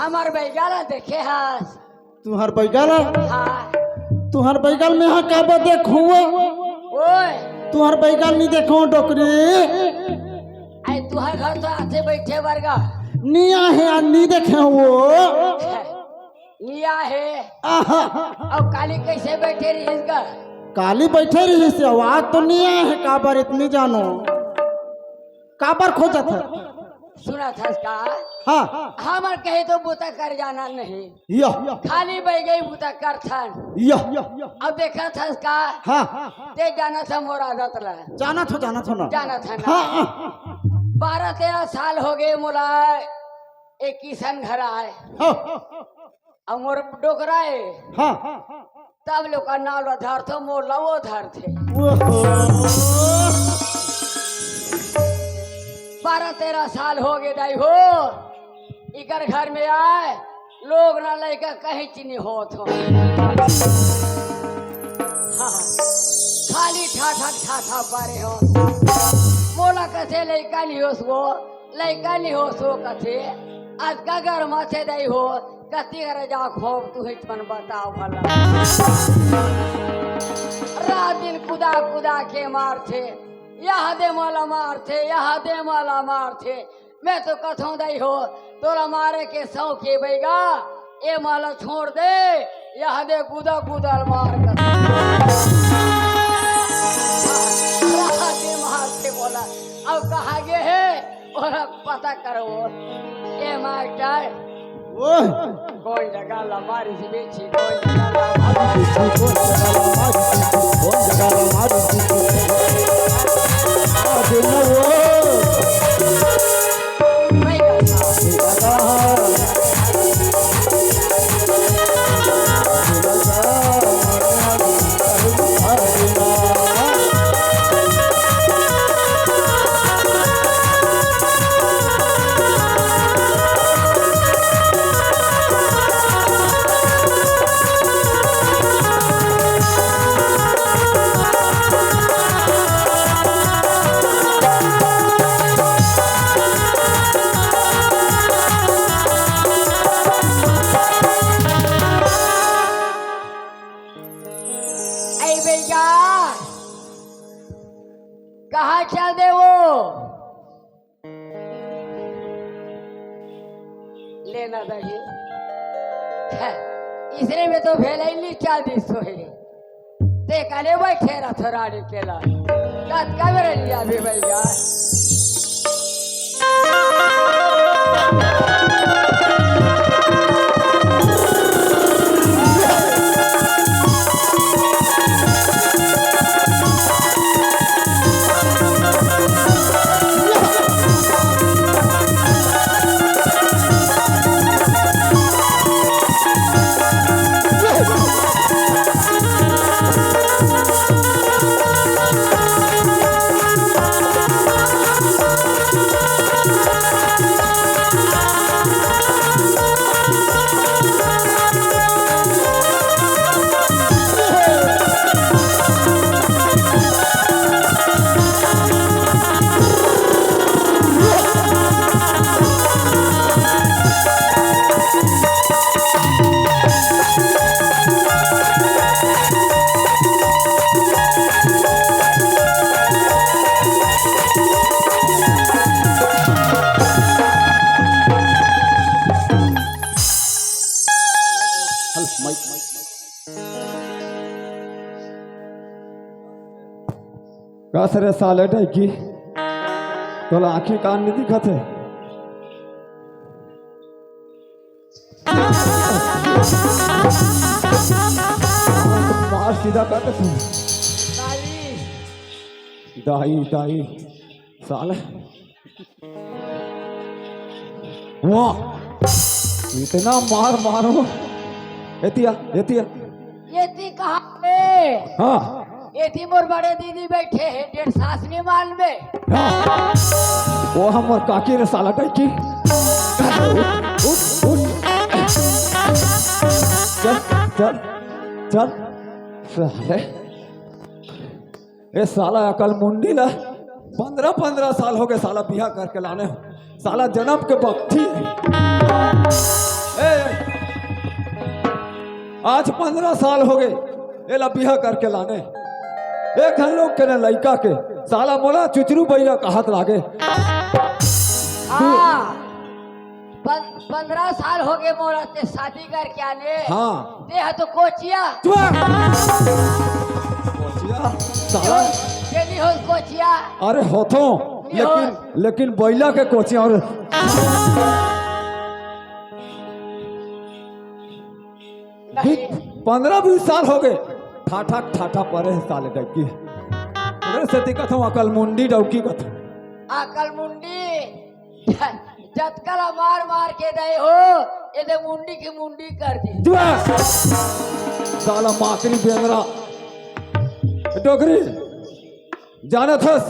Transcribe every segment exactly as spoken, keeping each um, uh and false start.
हमर बैगा ला देखे हस? तुंहर बैगा ला? हाँ। तुंहर बैगा ल मैं हा काबर देखहूं? ओए। तुंहर बैगा ल नइ देखहूं, डोकरी। अरे, तुंहर घर तो आथे बइठे बर गा। नइ आहे, आज नइ देखे हंव। नइ आहे। आहा। अउ काली कइसे बइठे रिहिस गा? काली बइठे रिहिस, अउ आज तो नइ आहे, काबर ए त नइ जानंव। काबर खोजत हस? सुनत हस का? हाँ। हमर कहे तो बूता करे जाना नहीं। या। खाली बैगा बुता करथन। या। अब देखत हस का? हाँ। तें जानत हस मोर आदत ला। जानत हंव, जानत हंव ना। जानत हस ना। हाँ, हाँ। बारह तेरह साल होगे मोला ए किसन घर आए। हाँ। अउ मोर डोकरा ए। हाँ। तब ले ओकर नाव ला धरथंव, मोर ला ओ धरथे। ओहो। बारह तेरह साल होगे दाई हो, इकर घर में आए, लोग ना लइका कहीं च नइ होत हों। हाँ, खाली ठाठा ठाठा परे हों। मोला कथे लइका नइ होस वो, लइका नइ होस वो कथे, अतका गरमाथे दाई हो, कति घर जा खोब तुहिच मन बताव भला। रात दिन कुदा कुदा के मारथे, एदे मोला मारथे, एदे मोला मारथे। मैं तो कथंव दाई हो, तोला मारे के सौंक हे बैगा, ए मोला छोड़ दे, एदे कुदा कुदा ल मार कर। रात दिन मारथे मोला, अब कहाँ गे हे? ओला पता करो। ए मास्टर, ओए। कोन जगह ला मारिस बिच्छी, कोन जगह ला मारिस बिच्छी, कोन जगह ला मारिस बिच्छी, कोन जगह ला मारिस बिच्छी। आज न वो। नहीं करता। अई भैया, कहाँ चल दे वो? लेना दही। है, इसरे में तो भेलई नी चल दिस होही। ते कने बैठे रह थोराड़ी के ला। कतका बेर लिया भी भैया। कस रे साले डैकी, तोला आँखी कान नइ दिखत हे? मार सीधा कर दे तू। दाई, दाई, साले। वाह, इतना मार मारो। एतिया, एतिया। एती कहाँ पे? हाँ। एती मोर बड़े दीदी बैठे हे, डेढ़ सास निमान में। हाँ। वो हमर काकी रे साला डैकी। उठ, उठ, उठ। चल, चल, चल। साले। ए साला अकल मुंडी ला, पंद्रह, पंद्रह साल होगे साला बिहा करके लाने हो। साला जनम के बकठी। ए, आज पंद्रह साल हो गए एला बिहा करके लाने। एक झन लोग के न लइका के, साला मोला चुचरू बइगा कहत लागे। हाँ, पन-, पंद्रह साल हो गए मोला ते शादी करके आने। हाँ। ते ह तो कोचिया। चुप! कोचिया, साला। ते नहीं हो कोचिया। अरे होथो, नहीं हो। लेकिन लेकिन बइला के कोचिया और नहीं। पंद्रह बीस साल हो गए, ठाठा ठाठा परे हे साले डौकी। ओकरे सेती कथों अकल मुंडी डौकी कथों। अकल मुंडी जतका ला मार मार के दे हो, ये दे मुंडी की मुंडी कर दी। जुआ! साला माकरी बेंदरा। डोकरी, जानत हस,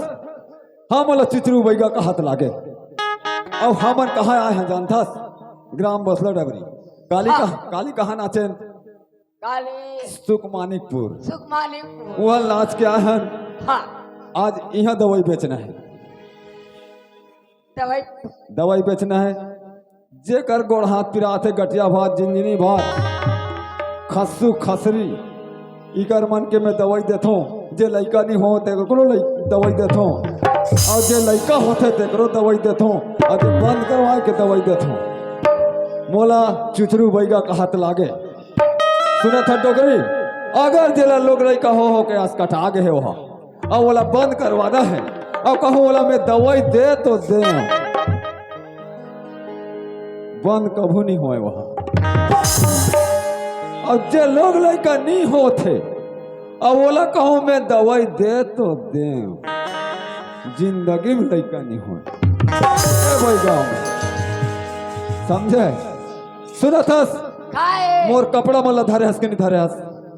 हमन ला चुचरू बइगा कहत लागे। अउ हमन कहाँ आए हन जानथस? ग्राम बसला डबरी। काली हाँ। कहा, काली कहाँ नाचेन? काली सुकमानिकपुर। सुकमानिकपुर। वहाँ नाच के आए हन। हाँ। आज इहाँ दवाई बेचना हे। दवाई दवाई बेचना हे। जेकर गोड़ हाथ पिरात हे, गठिया भात, जिंजनी भात, खस्सू खसरी, इकर मन के मैं दवाई देथों। जे लइका नहीं हो तेकरो लइ-, दवाई देथों, अउ जे लइका होथे तेकरो दवाई देथों, अउ जे बंद करवाए के दवाई देथों। मोला चुचरू बइगा कहत लागे। सुनत ह डोकरी, अगर जेला लोग लइका हो हो के असकटा गे हे ओहा, अउ ओला बंद करवाना हे, अउ कहूँ ओला मैं दवाई दे तो दे, बंद कभू नहीं होए वहाँ। अउ जे लोग लइका नहीं होथे, अउ ओला कहूँ मैं दवाई दे तो दे, जिंदगी में लइका नहीं होए। ए भाई गाँव में। समझे? सुनत हस? खाए। मोर कपड़ा मन ला धरे हस के नहीं धरे हस?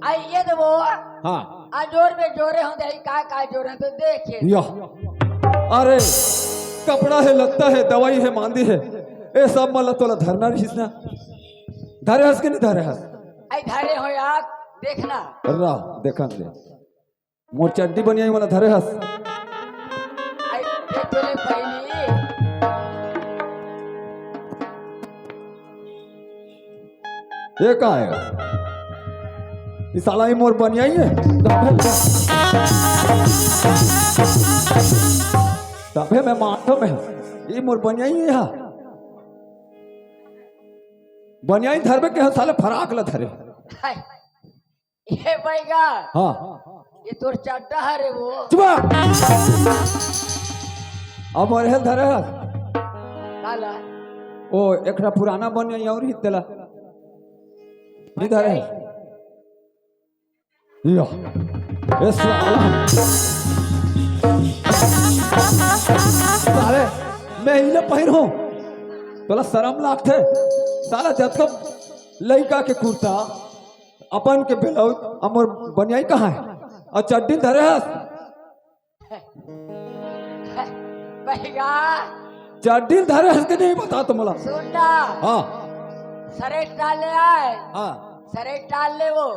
आइए तो वो। हाँ। आ जोर में जोरे हों दे, का का जोरे तो देखे। या। अरे, कपड़ा हे, लत्ता हे, दवाई हे, मांदी हे, ए सब मन ला तोला धरना रहिस ना। धरे हस के नहीं धरे हस? आई धरे हो यार, देखना। रा, देखन दे। मोर चड्डी बनियाई मन ला धरे हस। आई दे तोले पहली। ये का हे? ई साला ही मोर बनियाई हे। तभे मैं माथो में, ये मोर बनियाई हे। बनियाई धरबे के हम साले फराक ला धरे। हाय। ये बैगा। हाँ। ये तोर चड्डा हरे वो। चुप! अब अरहल धरे हस। काला। ओ, एकरा पुराना बनियाई और ही तेला। नहीं धरे हस। यो। ए साला। साले, मैं इला पहिर हूँ। तोला शरम लागथे। साला जतको लइका के कुर्ता, अपन के ब्लाउज, अमर बनियाई कहाँ हे? अउ चड्डी धरे हस? बैगा। चड्डी धरे हस के नहीं बता तो मोला। सुन ना। हाँ। सरे डाले आए। हाँ। सरे डाले वो।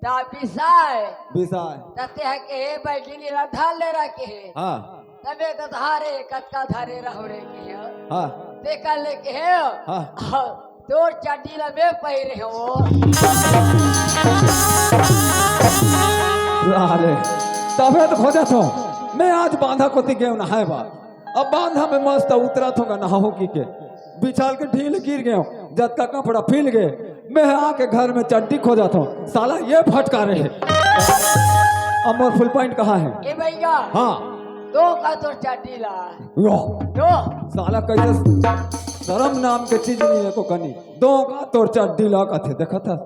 ता बिसाए। बिसाए। तते है के हे बैगी नीला ढाल ले रखे हे। हाँ। तबे तो धारे कतका धारे रहो रे के हे। हाँ। ते कर ले के हे। हाँ। हाँ, तोर चड्डी ला मैं पहिरे हो। साले, तबे तो खोजत हूँ। मैं आज बांधा कोती गेव नहाए बार। अब बांधा में मस्त उतरत हूँ नहाहूँ की के। बिछाल के ढील गिर गेव। जतका कपड़ा फिल गे। मैं आके घर में चड्डी खोजत हूँ। साला ये फटकारे हे। अब मोर फुल पैंट कहाँ हे? ए भैया। हाँ। दो का तोर चड्डी ला। यो। दो। साला कैसे शरम नाम के चीज नहीं हे को कनी। दो का तोर चड्डी ला कथे, देखत हस?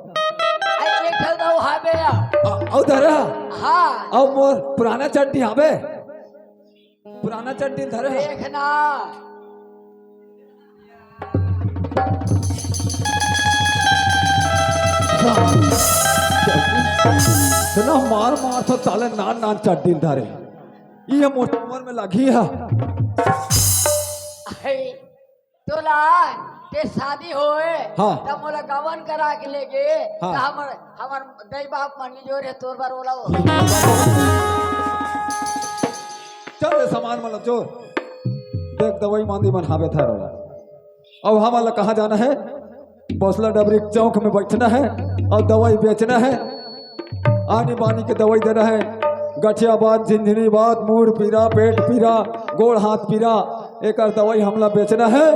आई एक ठो दो हाबे या। आ, अउ धरे हा? हाँ। अउ मोर पुराना चड्डी हाबे? पुराना चड्डी धरे हा? देखना। इतना मार मार तो साले नान नान चड्डी धरे। ये मोर कमर में लगी है। आई, तोला ते शादी होए, हाँ। तब मोला गवन करा के ले गे, हाँ। त हमर, हमर दई बाप मन जोर हे तोर बर ओला वो। चल रे सामान मन ला जोर। देख दवाई मांदी मन हाबे थार वाला। अब हमन ला कहाँ जाना हे? बसला डबरी चौक में बैठना है और दवाई बेचना है। आनी बानी के दवाई देना है। गठिया बात, झिनझिनी बात, मूड़ पीरा, पेट पीरा, गोड़ हाथ पीरा, एकर दवाई हमला बेचना है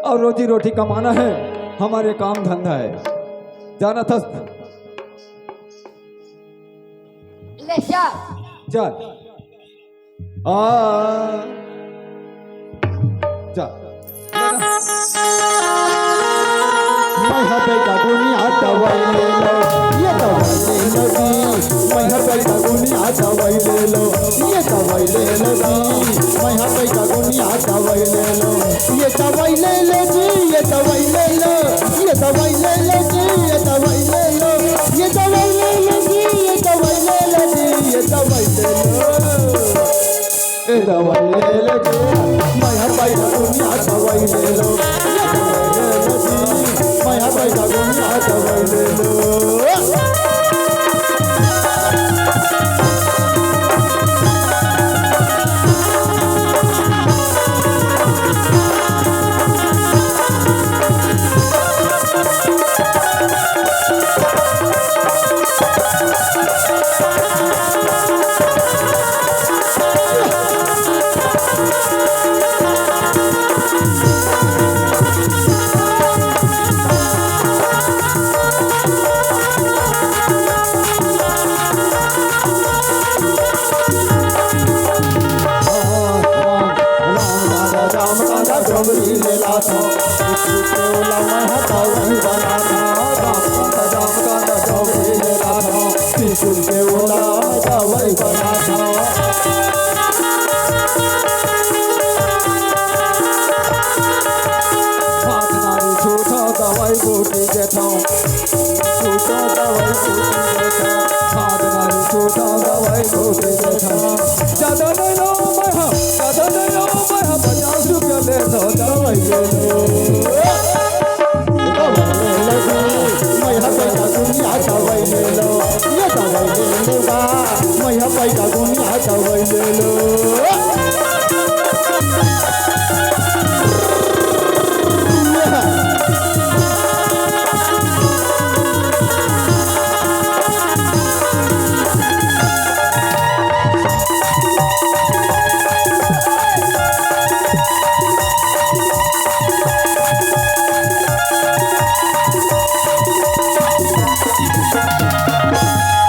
और रोजी रोटी कमाना है। हमर काम धंधा है, जानथस। ले जा। चल। आ, जा। मैं हा बेटा गुनिया दवाई ले लो, ये दवाई ले लो जी। मैं हा बेटा गुनिया दवाई ले लो, ये दवाई ले लो जी। मैं हा बेटा गुनिया दवाई ले लो, ये दवाई ले लो जी, ये दवाई ले लो, ये दवाई ले लो जी, ये दवाई ले लो, ये दवाई ले लो जी, ये दवाई ले लो जी, ये दवाई ले लो। ए दवाई ले लो जी, मैं हा बेटा गुनिया दवाई ले लो। ए दवाई ले लो जी, मैं हा बेटा गुनिया दवाई ले लो।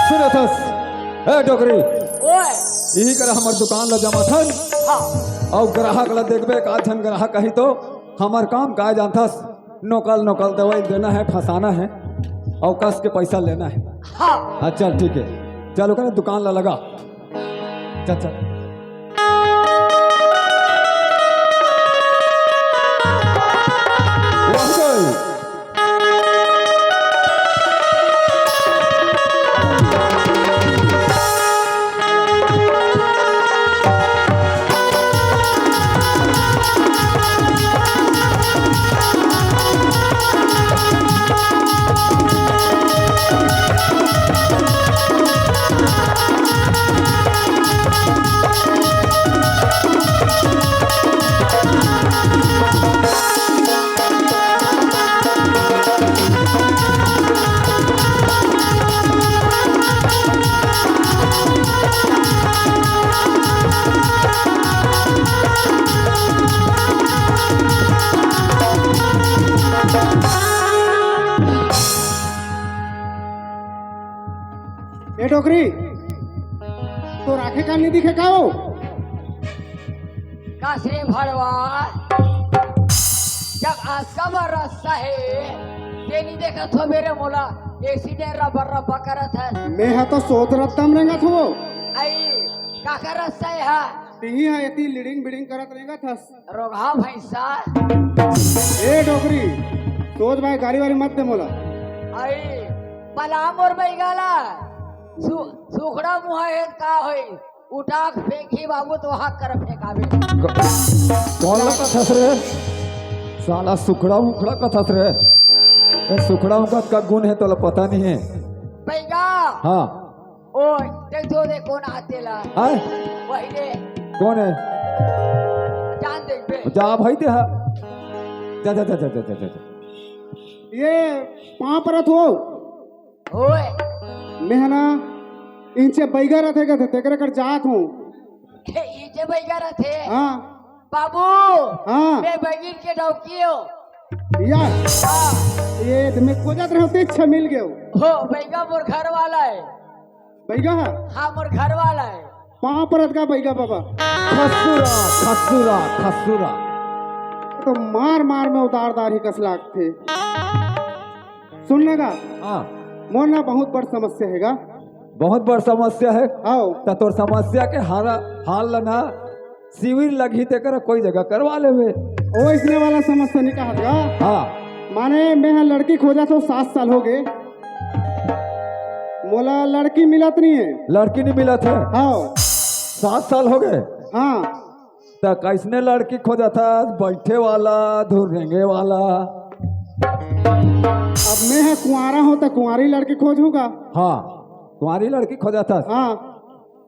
सुनथस, ए डोकरी, ओए। इही करा हमर दुकान ला जमाथन। हाँ। अउ ग्राहक ला देखबे, का झन ग्राहक आही तो हमर काम का जानथस, नोकल नोकल दवाई देना है, फंसाना है अउ कस के पैसा लेना है। हाँ। हाँ, चल ठीक है, चल ओकरे दुकान ला लगा, चल चल। ए डोकरी, तोर आँखें कान नइ दिखे का ओ? का से भड़वा? जब आसका म रस्सा हे, ते नइ देखत हो मेरे मोला, एसी ने रबर रबर करत हे। मैं हा तो सोत रत्ता म रेंगत हो। आई, का का रस्सा हे हा? तिही हा एती लिडिंग बिडिंग करत रेंगत हस। रोगहा भैंसा। ए डोकरी, सोच भाई गारी वारी मत दे मोला। आई, पला मोर बैगाला। सु-, सुखड़ा मुहा हे का होई? उठा के फेंकी बाबू, तो हाथ कर फेंकावे। कौन ला कथस रे? साला सुखड़ा उखड़ा कथस रे। ए, सुखड़ा उखड़ा का गुण हे तोला पता नइ हे। बैगा। हाँ। ओए, देख तो दे कोन आथे ला। हैं? वही दे। कोन हे? जान दे बे। जा भाई दे हा। जा, जा, जा। ये पाँव परत हो। होय। मैं ह ना, इंचे बैगा रथे कथे, तेकरे कर जात हूँ। इंचे बैगा रथे? हाँ। बाबू, हाँ। मैं बैगिन के डौकी हो। या। हाँ। ये तो मैं खोजत रहे होते, अच्छा मिल गयो। हो, बैगा मोर घर वाला है। बैगा है? हाँ, मोर घर वाला है। पाँव परत का बैगा बाबा। खसुरा, खसुरा, खसुरा। तो मार मार में उतार दार ही कस लागथे। सुन ना गा। हाँ। मोर ना बहुत बड़ समस्या हे गा। बहुत बड़ समस्या हे? हाँ। त तोर समस्या के हाल, हाल ल ना शिविर लगही तेकरा कोई जगह करवा लेबे। ओ, इसने वाला समस्या नहीं कहत गा। हाँ। माने मैं ह लड़की खोजत हो, सात साल हो गए, मोला लड़की मिलत नहीं है। लड़की नहीं मिलत है? हाँ। सात साल हो गए? हाँ। त कैसने लड़की खोजत हस? बैठे वाला, धुर रेंगे वाला? अब मैं ह कुंवारा हूँ त कुंवारी लड़की खोजहूँ का? हाँ, कुंवारी लड़की खोजत हस। हाँ।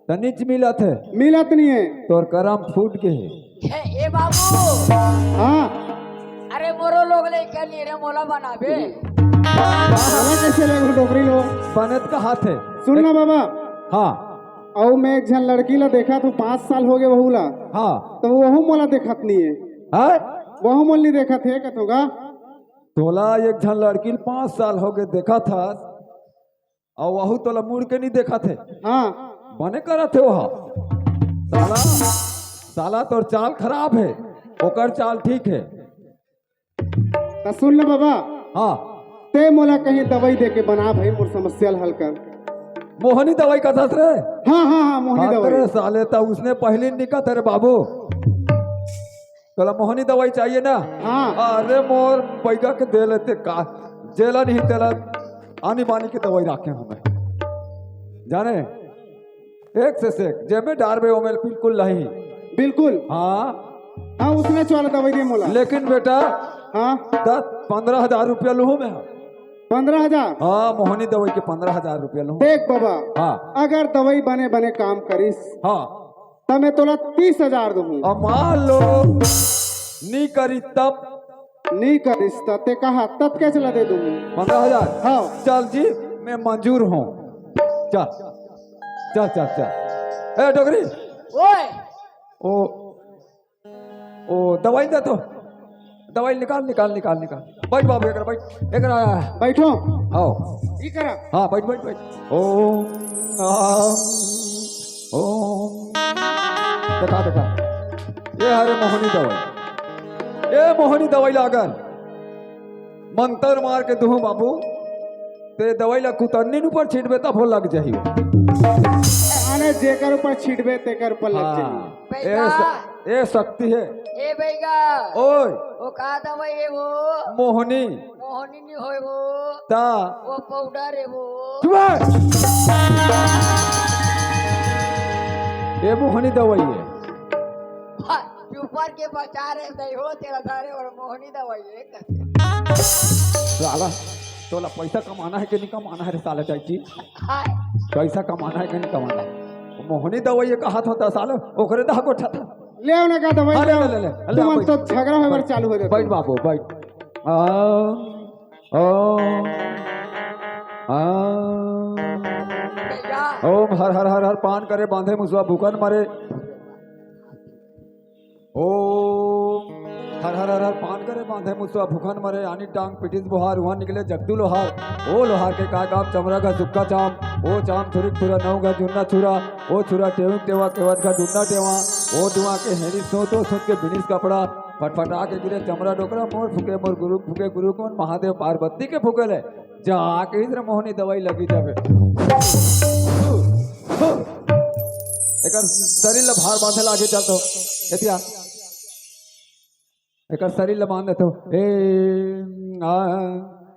त नीच मिलत है? मिलत नहीं है। तोर करम फूट गए हे। हे, ए बाबू। हाँ। अरे मोरो लोग ले के लिए रे, मोला बनाबे। मोला कैसे ले डोकरी लो? बनत का हाथ है। सुन ना बाबा। हाँ। अउ मैं एक झन लड़की ला देखत हूँ, पाँच साल हो गए वहू ला। हाँ। त वहू मोला देखत नहीं है। हाँ? वहू मोला नहीं देखत है, कथों गा। तोला एक झन लड़की ल पाँच साल हो गए देखत हस, अउ वहू तोला मुड़ के नहीं देखत है। हाँ। बने करत है वह। साला, साला तोर चाल खराब है, ओकर चाल ठीक है। त सुन ले बाबा। हाँ। ते मोला कहीं दवाई दे के बना भाई, मोर समस्या ल हल कर। मोहनी दवाई कथस रे? हाँ, हाँ, हाँ, मोहनी हाँ, दवाई। तेरे साले त उसने पहली निकत रे बाबू। तोला मोहनी दवाई चाहिए ना? हाँ। अरे मोर बैगा के दे लेते का, जेला नहीं तेला आनी बानी के दवाई राखे हूँ मैं। जाने, एक से सेक, जेमे डारबे ओमे बिल्कुल नहीं। बिल्कुल। हाँ। हाँ, उसने चल दवाई दे मोला। लेकिन बेटा, हाँ। दस, पन्द्रह हजार रुपया लूहूँ मैं। पन्द्रह हजार? हाँ, मोहनी दवाई के पन्द्रह हजार रुपया लूहूँ। देख बाबा, हाँ। अगर दवाई बने बने काम करिस, हाँ। त मैं तोला तीस हजार दूहूँ। अब मान लो, नी करी तब? नी करिस त ते कहा, तब के चला दे दूहूँ। पन्द्रह हजार? हाँ। चल जी, मैं मंजूर हूँ। चल, चल, चल, चल। ए, डोकरी। ओए। ओ, ओ, दवाई दे तो। दवाई निकाल, निकाल, निकाल, निकाल। बैठ बाबू, एकरा बैठ, एकरा। बैठो। आओ। ई करा। हाँ, बैठ, बैठ, बैठ। ओम, आम, ओम। देखा, देखा। ये हरे मोहनी दवाई। ये मोहनी दवाई ला अगर मंतर मार के दूहूँ बाबू, ते दवाई ला कुतरनी ऊपर छिटबे तब हो लग जाही। अरे जेकर ऊपर छिटबे तेकर ऊपर लग जाही। हाँ। ए, स-, ए शक्ति है। ए बैगा। ओए। ओ का दवाई है वो? मोहनी। मोहनी नहीं होए वो। ता। वो पाउडर है वो। चुप। ये मोहनी दवाई है। हाँ, ऊपर के बचा रहे नहीं हो, तेरा सारे और मोहनी दवाई है। साला, तोला पैसा कमाना है कि नहीं कमाना है रे साला चाची? हाँ। पैसा कमाना है कि नहीं कमाना है? मोहनी दवाई ये कहा था साला, ओकरे दा गोठा था। ले आओ ना का दवाई, हाँ, ले, ले आओ। ले, ले, ले, तुम आओ, तो बैठ। झगड़ा होए बर चालू हो जाता। बैठ बाबू, बैठ। आ, ओ, आ। ओम हर हर हर हर पान करे बांधे मुसवा भूखन मरे। ओम हर हर हर हर पान करे बांधे मुसवा भूखन मरे। आनी टांग पिटिस बोहार उहाँ निकले जगदू लोहार। ओ लोहार के का काम चमरा का सुक्का चाम। ओ चाम छुरिक छुरा नौ का जुन्ना छुरा। ओ छुरा टेविंग टेवा केवत का डुन्ना टेवा। ओ डुआ के हेरी सोतो सुत के बिनिस कपड़ा। फटफटा के गिरे चमरा डोकरा मोर फुके मोर गुरु फुके गुरु कौन महादेव पार्वती के फुके ले। जा कहिस रे मोहनी दवाई लगी जाबे। एकर शरीर ल भार बांधे लागे चल तो। एतिया। एकर शरीर ल बांध देतो। ए, आ,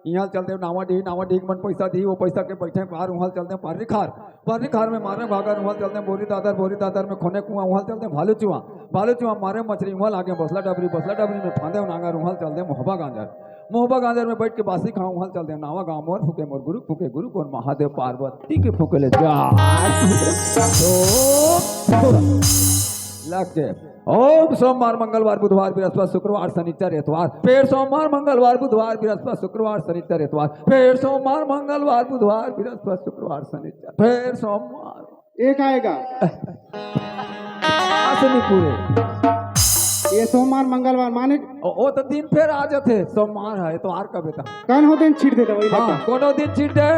इहाँ चलते नावा डीह, नावा डीह मन पैसा दी, वो पैसा के बैठे बाहर उहाँ चलते पारी खार। पारी खार में मारे भागर उहाँ चलते बोरी दादर, बोरी दादर में खोने कुआं उहाँ चलते भालू चुआ। भालू चुआ मारे मछली उहाँ लागे बसला डबरी, बसला डबरी में फांदे नांगर उहाँ चलते मोहबा गांजर। मोहबा गांजर में बैठ के बासी खाऊं, उहल चल दे नावा गांव मोर, फूके मोर गुरु, फूके गुरु कौन महादेव पार्वती के फूके ले जा। लग के। ओम सोमवार, मंगलवार, बुधवार, बृहस्पति, शुक्रवार, शनिचर, एतवार। फिर सोमवार, मंगलवार, बुधवार, बृहस्पति, शुक्रवार, शनिचर, एतवार। फिर सोमवार, मंगलवार, बुधवार, बृहस्पति, शुक्रवार, शनिचर। फिर सोमवार। एक आएगा। आसनी पूरे। ये सोमवार, मंगलवार माने? ओ, ओ तो दिन फेर आ जाथे, सोमवार हे, एतवार का बेटा। कौन हो दिन छीट देता वही हाँ, लगता। कोनो दिन छीट दे,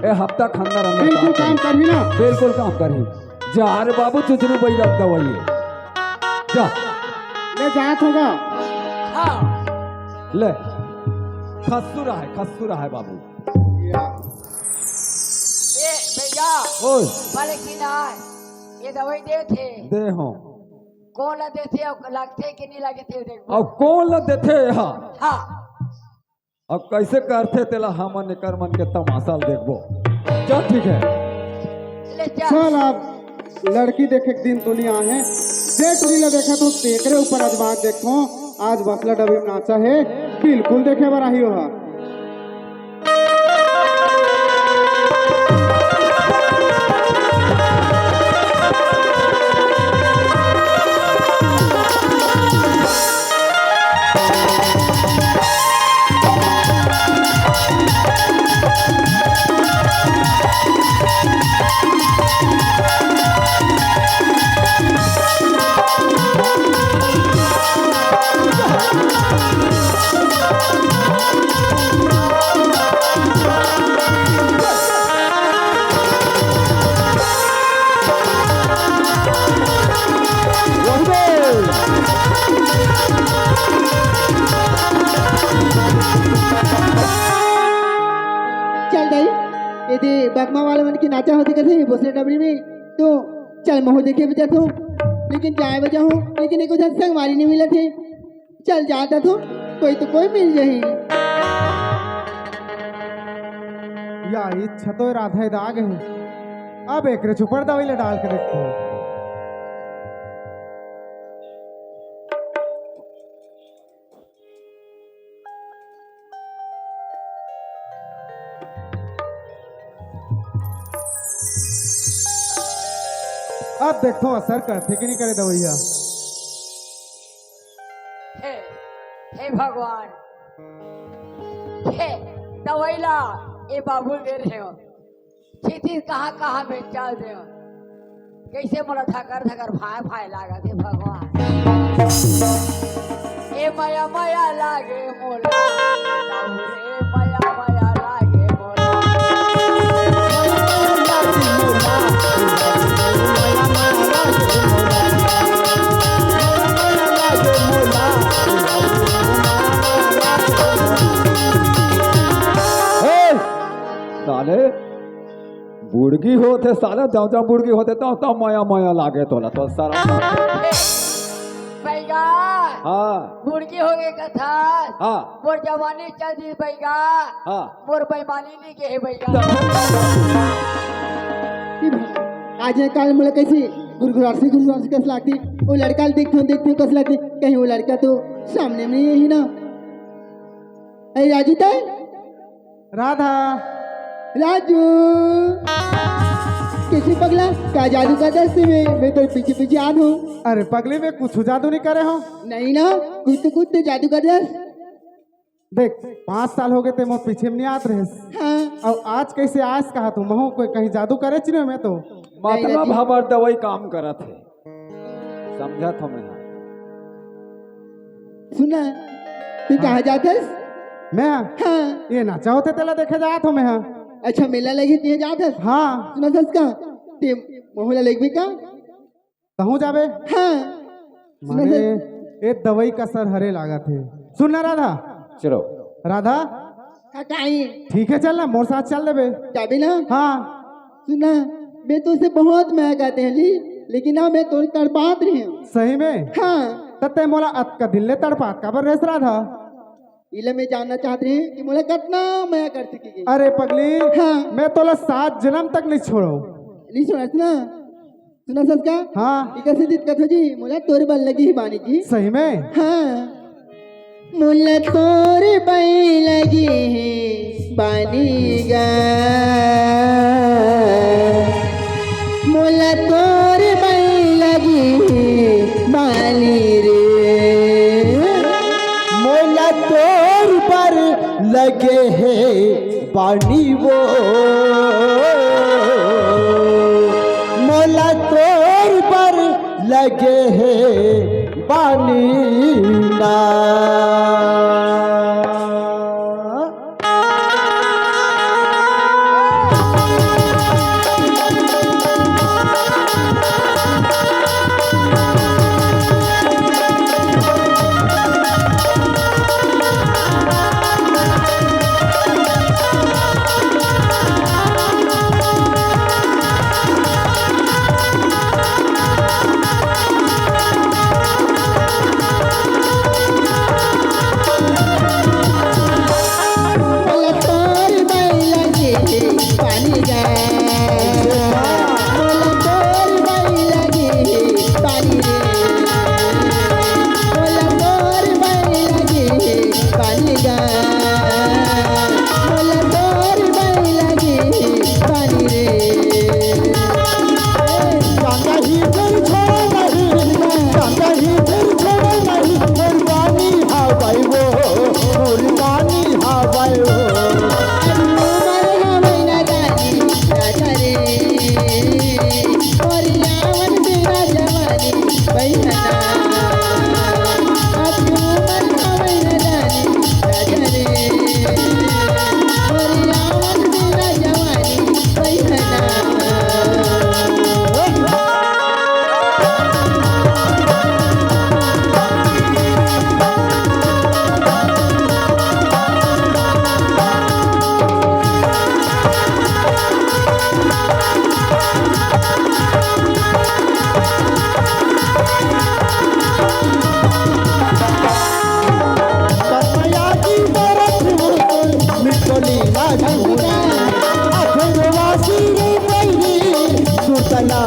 ए हफ्ता खंडा रंडा बिल्कुल काम करही ना? बिल्कुल काम करही। जा रे बाबू, चुचरू बैरा दवाई हे। जा। ले जात होगा। हाँ। ले। खस्सू रहा है, खस्सू रहा है बाबू। या। ए भैया, ओए। बोले कि ना, ये दवाई दे थे। दे हो। कौन ला देथे अउ लगथे कि नहीं लगथे, देखबो। अब कौन ला देथे? हाँ। हाँ। अब कैसे करथे तेला हमन एकर मन के तमाशा ल देखबो। चल ठीक है। ले चल। चल अब लड़की देखे के दिन दुनिया हे। जे टुरी ला देखत हो तेकरे ऊपर आजमा के देखो। आज बसला डबरी नाचा हे, बिल्कुल देखे बर आही ओहा। चल दाई, एदे बकमा वाले मन के नाचा होथे कथे बोसरे डबरी में, तो चल महू देखे बजा तू। लेकिन जाए बजा हूँ, लेकिन एको झन संगवारी नहीं मिलत हे। चल जात हूँ, कोई तो कोई मिल जाही। या इच्छा तो राधा दाग हे। अब एकरे ऊपर दवाई ले डाल के देखो। अब देखो असर करथे कि नहीं करे दवइया। हे, हे भगवान, हे दवई ला ए बाबू दे रहे हो। छिती कहाँ कहाँ बेचाल दे। कैसे मोला धकर धकर भाए भाए लागत हे भगवान। ए मया मया लागे मोला, ए मया मया लागे मोला। हे, साले बुड़गी होथे साला, जब जब बुड़गी होथे तब तब मया मया लागे तोला, तो सारा। बैगा। हाँ। बुड़गी हो गए कथा। हाँ। मोर जवानी चल दी बैगा। हाँ। मोर बेईमानी नहीं के हे बैगा। आज ये काल मोला कैसे गुरगुरासी गुरगुरासी कस लागती, वो लड़का देखथों देखथों कस लागती, कहीं वो लड़का तो सामने में नहीं है ना। अरे राजू ताई, राधा। राजू। कैसे पगला? का जादू कर दस में? मैं तो पीछे पीछे आ हूँ। अरे पगली, मैं कुछ जादू नहीं करे हूँ। नहीं ना, कुछ तो कुछ तो जादू कर दस। देख, पाँच साल हो गए ते मोर पीछे में नहीं आत रहे। हाँ। और आज कैसे आस कहा तू? महू कोई कहीं जादू करे चिन्ह मैं तो। मतलब नहीं, नहीं। हमार दवाई काम करत है। समझत हो मैं हा। सुना, तू हाँ। कहाँ जात हस? मैं हा? हाँ। ये नाचा होथे तेला देखे जात हो मैं हा। अच्छा, मेला लगे तिहे जात हस? हाँ। सुना सस का? ते महू ला लेगबे का? तहूँ जाबे? हाँ। सुना माने, सस। ए दवाई का असर हरे लागत हे। सुन ना राधा। चलो। राधा। हाँ, काई? ठीक है, चल ना, मोर साथ चल देबे। जाबे ना? हाँ। सुना, मैं तो उसे बहुत मया करते हैं ली, लेकिन ना मैं तो तड़पात रहे हूँ। सही में? हाँ। त ते मोला अतका दिन ले तड़पात काबर रेस राधा? इला मैं जानना चाहत रहे कि मोला कतना मया कर सकेगी। अरे पगली, हाँ। मैं तोला सात जन्म तक नहीं छोड़ो। नहीं छोड़ा, सुना। सुना सस का? हाँ। इकर से दिक्कत हो जी, मोला तोर बल लगी ही बानी जी। सही में? हाँ। मोला तोर बल लगी ही बानी गा। मोला तोर बल लगी ही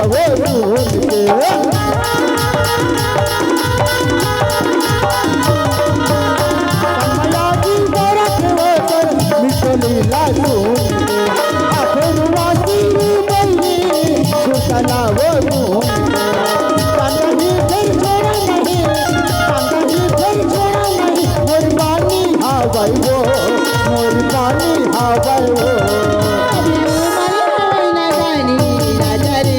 वो सुन के। कन्हैया जी गोरख वो कर मिठो लीला सुन के। आखिर वासी बहिनी सुतला वो सुन के। संगही फिर छोड़ा नहीं, संगही फिर छोड़ा नहीं, मोर पानी हावै वो, मोर पानी हावै वो। अभी उमर हावै ना जानी राजा रे,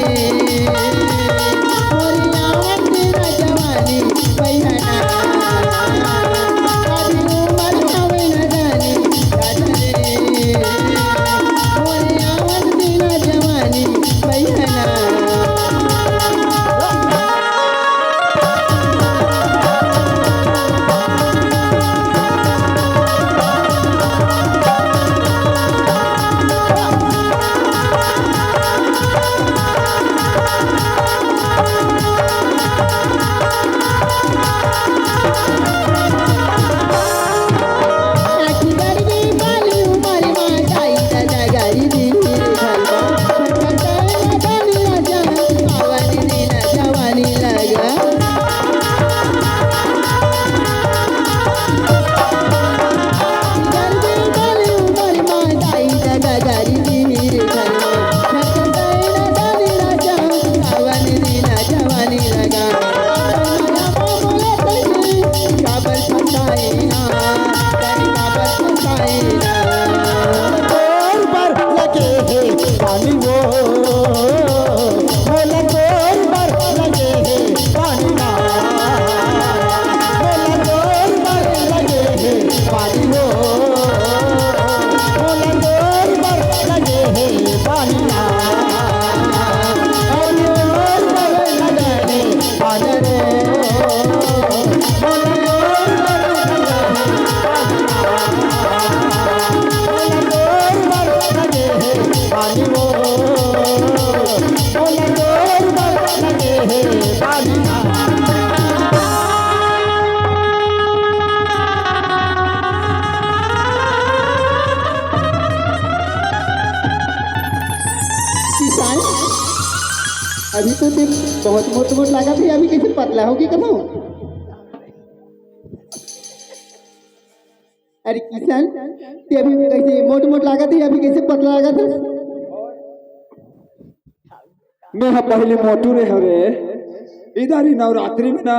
मोर आवत ना जवानी बहिना। अभी उमर हावै ना जानी राजा रे, मोर आवत ना जवानी बहिना। तोर बर लगे हे पानी वो, मोला तोर बर लगे हे पानी ना। मोला तोर बर लगे हे पानी वो, मोला तोर बर लगे हे पानी ना। मोला तोर बर लगे हे पानी रे। किसान, अभी तो देख बहुत मोट मोट लागत हे, अभी कैसे पतला होगे कभू? अरे किसान, ते अभी कैसे मोट मोट लागत हे, अभी कैसे पतला लागत हे? मैं ह पहली मोटू रहे हवे, इधर ही नवरात्रि में ना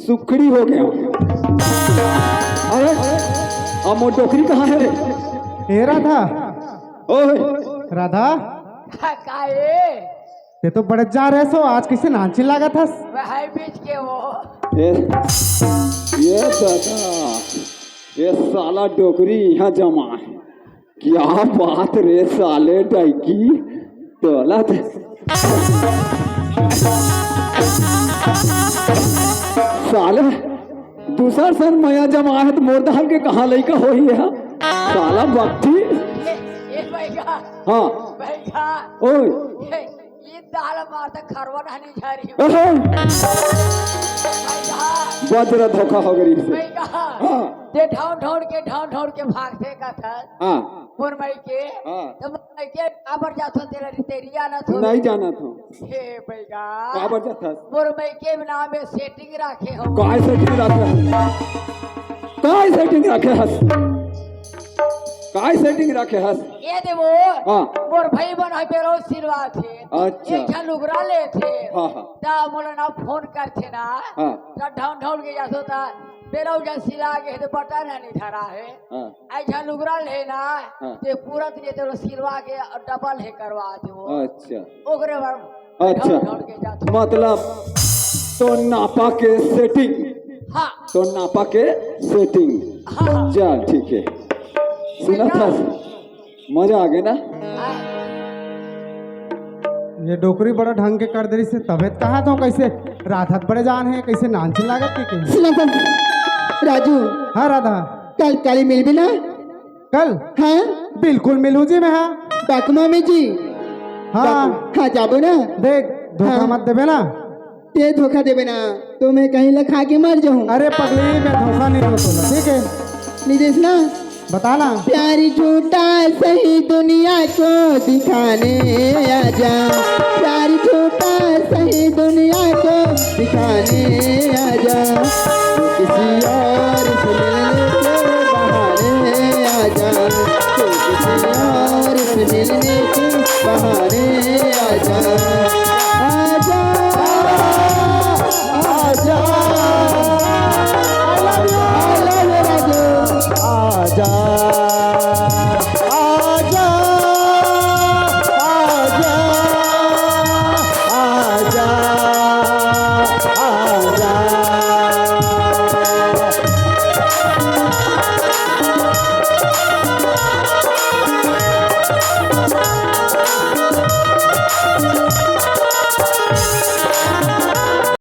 सुखड़ी हो गया। अरे, अब मोर डोकरी कहाँ हे रे? ए राधा। ओए। राधा। का ए? ते तो बड़े जा रहे सो, आज कैसे नानचिन लागत हस? वही बीच के वो। ए, ये दादा, ये साला डोकरी यहाँ जमा हे। क्या बात रे साले डैकी, तोला दे। साले, दूसर सन मया जमा हे त मोर दाल के कहाँ लइका होही हे? साला बत्ती। ए, ए भैया। हाँ। भैया। ओए। ए, ये दाल मार त खरवा नहीं जा रही। ओहो। भैया। बजरा धोखा हो गई से। भैया। हाँ। ते ढाउन ढाउन के, ढाउन ढाउन के भागथे कथस। हाँ। मोर मइके। हाँ। त मोर मइके काबर जाथो तेला रितेरिया ना थो। नहीं जाना थो। हे भैया। काबर जाथस? मोर मइके नाम में setting राखे हो। काय setting राखे हस? काय setting राखे हस? काय setting राखे हस? ए देवो। हाँ। मोर भाई बन है बेरो सिलवा थे। अच्छा। एक झन लुगरा लेथे। हाँ, हाँ। त मोला ना फोन करथे ना। हाँ। त ढाउन ढाउन के जाथो त बेरो जन सिला गे हे त बटन ह नहीं धरा हे। हाँ। अइझन लुगरा ले ना, हाँ। ते पूरा दिन ये तेला सिलवा के अउ double हे करवा देवो। अच्छा। ओकरे बर अच्छा। ढाउन ढाउन के जाथो। मतलब तो नापा के setting। हाँ। तो नापा के setting। हाँ। चल ठीक हे। सुनत हस? मजा आ गे ना? हाँ। ये डोकरी बड़ा ढंग के कर दे रही से, तबे त कहा तो कैसे राधा बड़े जान हे, कैसे नानचिन लागत हे के? सुना तो, राजू। हाँ राधा। कल काली मिलबे ना? कल? हाँ? बिल्कुल मिलहूँ जी मैं, हाँ। बाकमा में जी। हाँ। बाकमा, हाँ, जाबो ना? देख, धोखा हाँ। मत देबे ना। ते धोखा देबे ना, तो मैं कहीं ल खा के मर जाहूँ। अरे पगली, मैं धोखा नहीं दूँ तोला, ठीक हे? नहीं देस ना? बता ना। प्यार झूठा सही दुनिया को दिखाने आजा, प्यार झूठा दुनिया को दिखाने आजा, तू किसी और से मिलने के बहाने आजा, तू किसी और से मिलने के बहाने आजा।